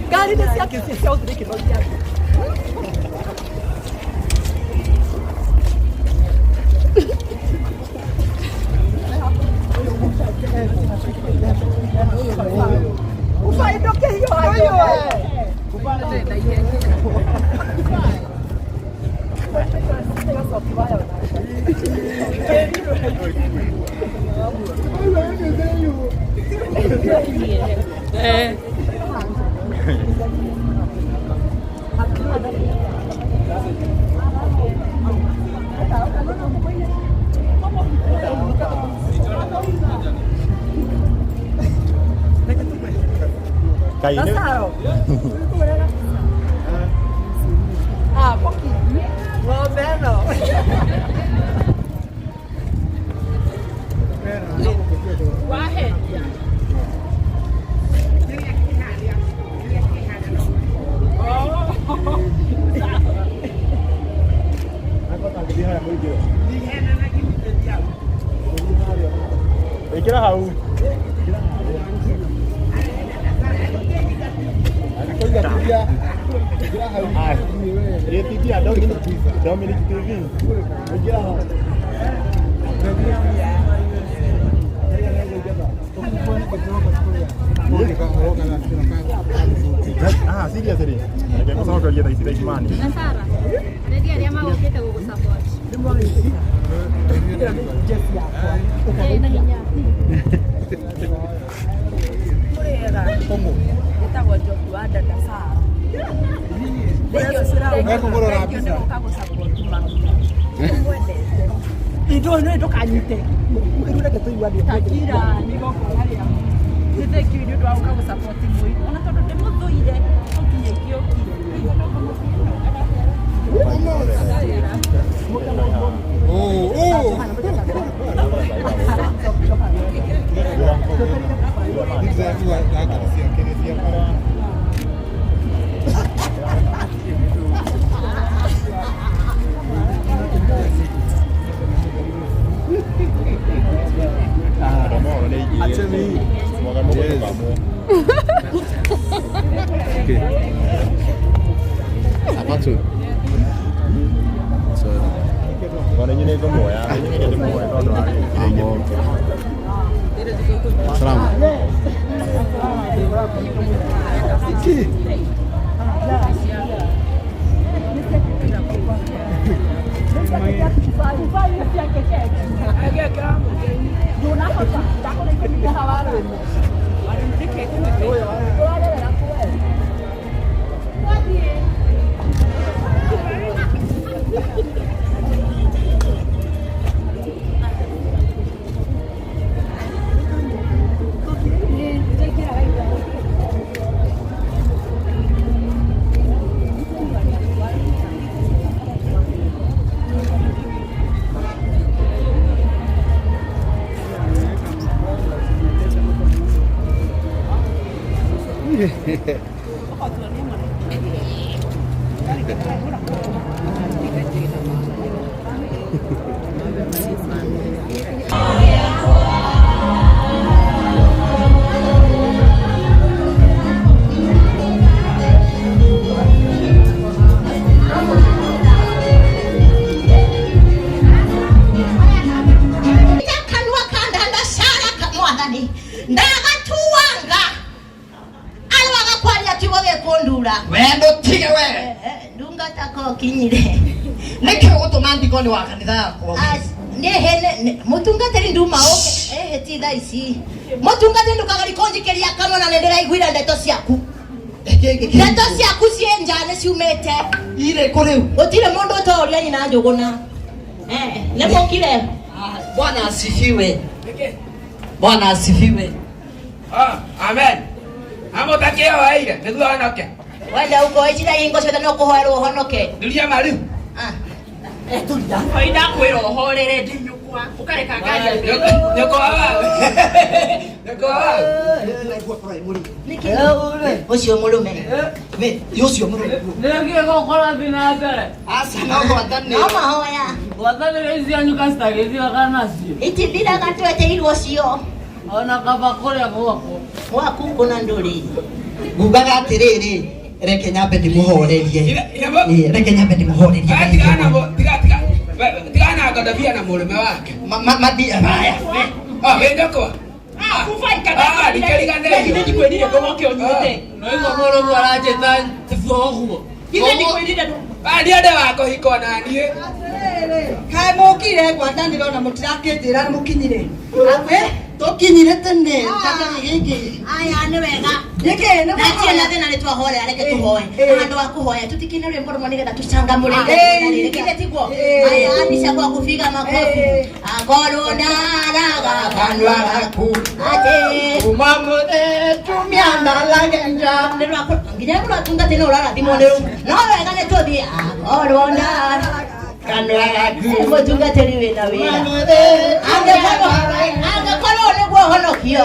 Ngari nĩ ciake cia ũthirĩ kĩroria. Kai nĩ Ah, poki. Ng'ombe ĩno. Ĩkĩra hau. Ĩtitia Dominic Dominic TV. Ĩkĩra hau. Ah, seriously. Reke ngũcokerie thaa ici thaa ici mani. Na Sara, ndeithia arĩa magũkĩte gũgũ-support. Ĩĩ na hinya. Mũrĩega. Njĩtagwo Njoki wa Dada Sara. Thank you nĩ gũka gũ-support mami. Nĩmwendete. Indo nĩ ndũkanyite. Reke tũiguane. Takira nĩ igongona rĩa nĩ thank you nĩ ũndũ wa gũka gũ-support mũirũ. Ona tondũ ndĩmũthũire no nginya ingĩokire. Romoro nĩ ingĩ. Mwaga mũgũrũ kamwe. Okay. Abato. Sorry. Ona inyuĩ nĩ ngũmuoya, inyuĩ nĩ ndĩmuoya tondũ wa Amo. Salam. Kanua kanda ndashara mwathani ndagatuanga arwaga kwaria kiugo gĩkũndura. We ndũtige we. Ndungata ko kinyire. Nĩkĩ ũgũtũma ndigoni wa kanitha yakwa? Nĩhĩ mũtungatĩri nduma ũke ĩhĩ ti thaa ici mũtungatĩri ndũkagari kũnjikĩria kanua na nĩndĩraiguire ndeto ciaku, ndeto ciaku ciĩ nja nĩ ciumĩte. Irĩ kũ rĩu? Gũtirĩ mũndũ ũtoria nyina Njũgũna. Nĩ mũkire. Bwana asifiwe. Bwana asifiwe. Ah, amen. Amũtakĩo waire nĩguo honoke. Wenda ũkoĩcira hingo ciothe no kũhoerwo ũhonoke. Nduria maru. Ah. Oi ndakwĩra ũhorere ndinyũkwa ũkareka ngari. Nyũkwa waũ. Nyũkwa waũ. Ndĩraigua primary. Nĩkĩ? Ũcio mũrũme. Nĩ ũcio mũrũme. Nĩkĩ gũkũrathiĩ na mbere? Aca no gwathani. No mahoya. Ngwatanĩro ici cianyu kacitagĩthiraga nacio. Itithiraga tweteirwo cio. Ona kaba kũrĩa gwakwa. Gwaku kũna ndũrĩ. Ngugaga atĩrĩrĩ, reke nyambe ndĩmũhorerie. Ĩĩ, reke nyambe ndĩmũhorerie. Tigana ngodobia na mũrũme wake. Mathiĩ haya. Ah, wĩ nyũkwa. Ah, ndikĩriganĩire. Githĩ ndikwĩrire ndũgoke ũnyuĩte. Naigua mũrũme aranjĩta thoguo. Githĩ ndikwĩrire ndũ Ah, ndiende wa kũhikwo na niĩ. Kaĩ mũkire ngwatanĩro na mũtirakĩnjĩra nĩ mũkinyire. Tũkinyire tene kana gĩkĩ. Aya nĩ wega. Nĩkĩ nĩ Na tirĩ na thĩna nĩ twahoya reke tũhoe. Handũ wa kũhoya tũtikine rwĩmbo rũmwe nĩgetha tũcangamũre igongona rĩrĩ. Githĩ tiguo? Aya Anisha kwa kupiga makofi. Akorwo ndaraga kanua gaku atĩ Uma mũthĩ ndalage nja. nĩ rwakũ nginya mũratungatĩ nĩ ũrarathimwo nĩ rũu. No wega nĩ tũthiĩ akorwo ndaraga Kanua gaku. mũtungatĩri wĩna wĩra. Angĩkorwo nĩguo honokio.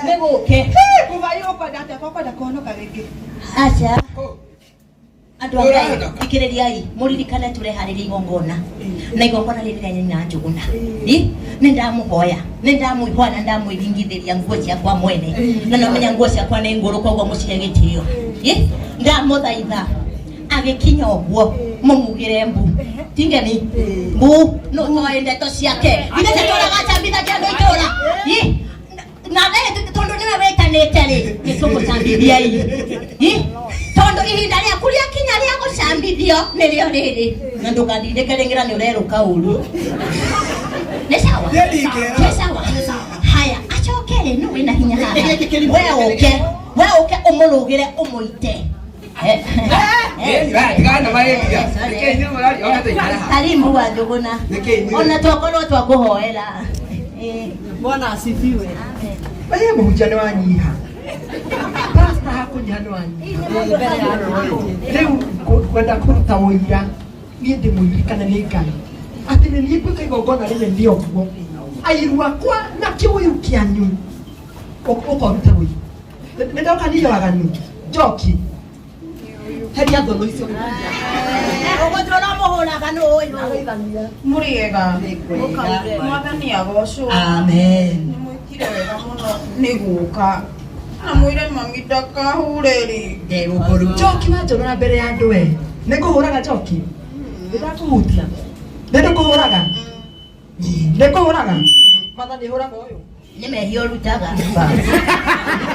Nĩ gũke. Kuva iyo ũkwenda atĩa kwa kwenda kũhonoka rĩngĩ. Aca. Andũ a Ngai, thikĩrĩriai mũririkane tũreharĩria igongona na igongona rĩrĩ rĩa nyina Njũgũna. Ĩ, nĩ ndamũhoya nĩ ndamũihoya na ndamwĩringithĩria nguo ciakwa mwene na nomenya nguo ciakwa nĩ ngũrũ koguo mũcihe gĩtĩo. Ĩ, ndamũthaitha agĩkinya ũguo mũmugĩre mbu tingeni mbu no toĩ ndeto ciake ithe tũragacambithagia andũ itũra. Ĩ, na we tondu niwe wetanite ri nitugucambithia i tondu ihinda riaku riakinya ria gucambithio nirio riri na ndukandindike ringira ni ureruka uru ni sawa ni sawa haya acoke ri nu wina hinya haha we uke umurugire umuite. Tigana maĩria. Nĩkĩ inyuĩ mũraria? Ona tũikare haha. Karibu wa Njũgũna. Nĩkĩ inyuĩ? Ona twakorwo twakuhoera. Bwana asifiwe. Wewe mũhunjia nĩ wanyiha. Pastor hakũnyiha nĩ wanyiha. Rĩu ngwenda kũruta ũira niĩ ndĩmũririkane nĩ Ngai atĩ nĩ niĩ ngwĩka igongona rĩrĩ nĩ ũguo airu akwa na kĩũyũ kĩanyu ũkoruta ũira. Nĩ ndoka niĩ waganu njoki heria thũnũ icio. Ũgũtũra mũhũraga nũ ũyũ. Mũrĩega. Mwathani agocwo. Amen. Nĩ mwĩkire wega mũno nĩ gũka. Na mwĩre mami ndakahure rĩngĩ. Njoki wanjũrora mbere ya andũ we. Nĩ ngũhũraga njoki? Nĩ ndakũhutia. Nĩ ndĩkũhũraga? Nĩ ngũhũraga? Mwathani hũraga ũyũ. Nĩ mehia ũrutaga.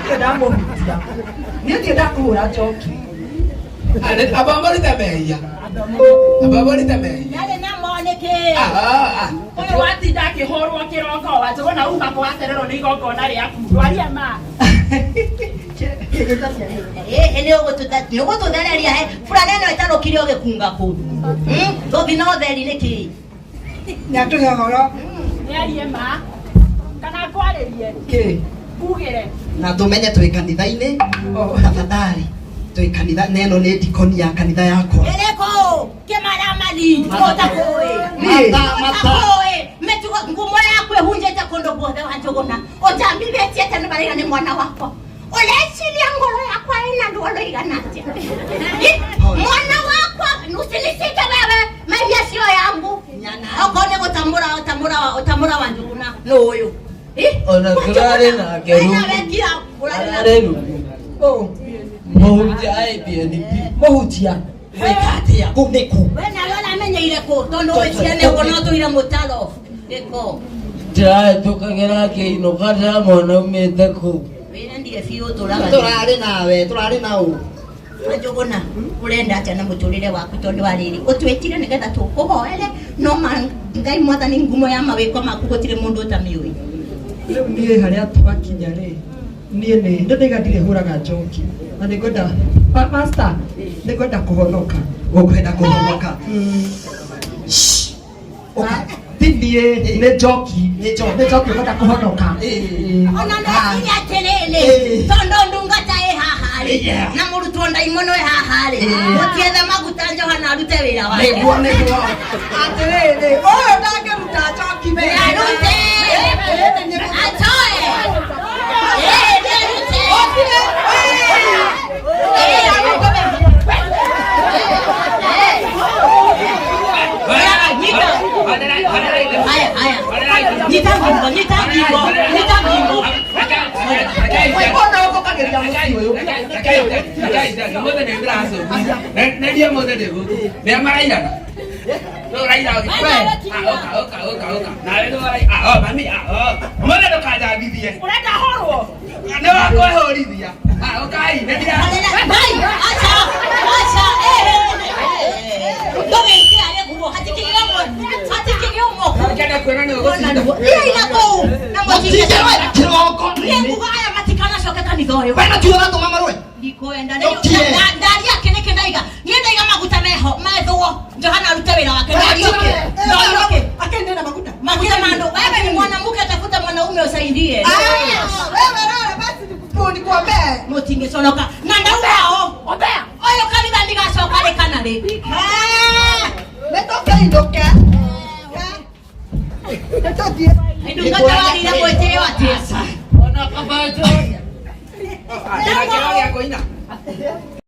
Niĩ ndamũhutia. Niĩ ndirĩ ndakũhũra njoki. Aba mũrute mehia. Aba mũrute mehia. Ndarĩ namo nĩkĩ? Ũyũ watinda akĩhũrwo kĩroko wa Njũgũna uma kwacererwo nĩ igongona rĩaku. Ndwaria ma. Ĩĩ nĩ ũgũtũthereria he burana ĩno ĩtarũkire ũgĩkunga kũu. Tũthi na ũtheri nĩkĩ? Nĩatũhe ũhoro. Nĩarie ma. Kana ngwarĩrie. Kĩ? Ngugĩre. Na tũmenye twĩ kanitha-inĩ tafadhali twĩ kanitha na ĩno nĩ dikoni ya kanitha yakwa. Ĩrĩkũ? Kĩmaramari. Ũtakũĩ. Ũtakũĩ. Mĩtugo ngumo yaku ĩhunjĩte kũndũ guothe wa Njũgũna. Ũtambithĩtie atĩ nĩ maraiga nĩ mwana wakwa. Ũreciria ngoro yakwa ĩna ruo rũigana atĩa? Mwana wakwa usinisike wewe mehia sio yangu. Okorwo nĩ gũtamũra ũtamũra wa Njũgũna nĩ ũyũ. Ona tũrarĩ nake Wena wekira ũrarĩ na Ararĩ rungu. Mũhunjia IPNP. Mũhunjia. Wĩka atĩa? Kũu nĩ kũ? We nawe ũramenyeire kũ tondũ ũĩ ciana ũguo no tũire mũtaro gĩko. Ndĩrahĩtũkagĩra ngĩinũka ndĩramwona aumĩte kũu. Wĩrendire biũ ũtũraga. Tũrarĩ nawe, tũrarĩ na ũ. Njũgũna ũrenda atĩa na mũtũrĩre waku tondũ wa rĩrĩ ũtwĩtire nĩgetha tũkũhoere no ma Ngai mwathani ngumo ya mawĩko maku gũtirĩ mũndũ ũtamĩũĩ. Rĩu niĩ harĩa twakinya rĩ niĩ nĩ ndĩndaiga ndirĩ hũraga njoki na nĩ ngwenda pastor nĩ ngwenda kũhonoka. Ũkwenda kũhonoka? Ti niĩ nĩ njoki nĩ njoki ũkwenda kũhonoka. Ona ndeciria atĩrĩrĩ tondũ ndungata ĩ haha rĩ na mũrutwo ndaimono ĩ haha rĩ gũtiethe maguta Johana arute wĩra wake. Nĩguo nĩguo. Atĩrĩrĩ, ũyũ ndangĩruta njoki we. Arute. Atoe. Nyita ngingo, nyita ngingo, nyita ngingo. Mbona ũthũkagĩria mũciĩ ũyũ? Ũrenda horwo? Bai, acha, acha, ndũgĩte arĩa nguo, hatikĩgĩa hatikĩgĩa ũmoku. Thiĩ na kũu, na mũtingĩcoka. Kĩroko. Niĩ nguga aya matikanacoke kanitha ũyũ. We na tiwe ũratũma marũe. Ndikwenda ndaria ake nĩkĩ ndaiga niĩ ndaiga maguta meho methwo Johana arute wĩra wake ndarioke ndarioke Akende na maguta. maguta mando wewe ni mwanamke tafuta mwanaume usaidie Wewe rara basi nikuombee. mutingiconoka na ndaugao Ombea. ũyũ kanitha ndigacoka rĩ kana rĩ Nĩtũkĩinũke. Nĩtũthiĩ. ndungata warire mwĩtĩo atĩa Ona kaba Ndĩna kĩro gĩa kũina.